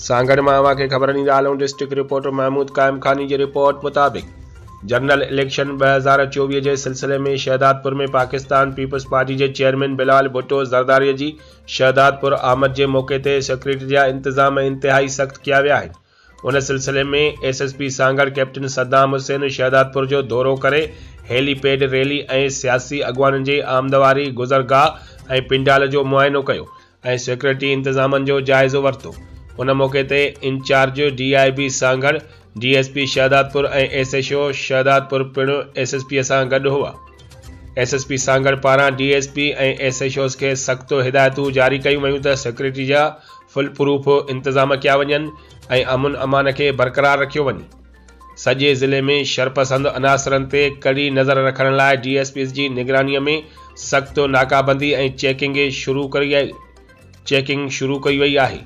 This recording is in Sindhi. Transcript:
سانگهڙ مان اوهان کي خبر ڏيندا هلون ڊسٽرڪٽ رپورٽر محمود قائم خاني جي رپورٽ مطابق جنرل اليڪشن 2024 جي سلسلي ۾ شهدادپور ۾ پاڪستان پيپلز پارٽي جي چيئرمين بلاول ڀٽو زرداري جي شهدادپور آمد جي موقعي تي سيڪيورٽي جا انتظام انتهائي سخت ڪيا ويا آهن. ان سلسلي ۾ S S P Sanghar captain Saddam Hussain Shahdadpur جو دورو ڪري هيلي پيڊ ريلي ۽ سياسي اڳواڻن جي آمد واري گذرگاهه ۽ پنڊال جو معائنو ڪيو ۽ سيڪيورٽي انتظامن جو جائزو ورتو. ان موقعي تي incharge D I B Sanghar, D S P Shahdadpur ۽ S H O Shahdadpur پڻ ايس ايس پي سان گڏ هئا. ايس ايس پي سانگهڙ پاران D S P ۽ S H Os کي سخت هدايتون جاري ڪيون ويون ته سيڪيورٽي جا فل پروف انتظام ڪيا وڃن ۽ امن امان کي برقرار رکيو وڃي. سڄي ضلعي ۾ شرپسند عناصرن تي ڪڙي نظر رکڻ لاء ڊي ايس پيز جي نگراني ۾ سخت ناڪابندي ۽ چيڪنگ شروع ڪئي وئي آهي.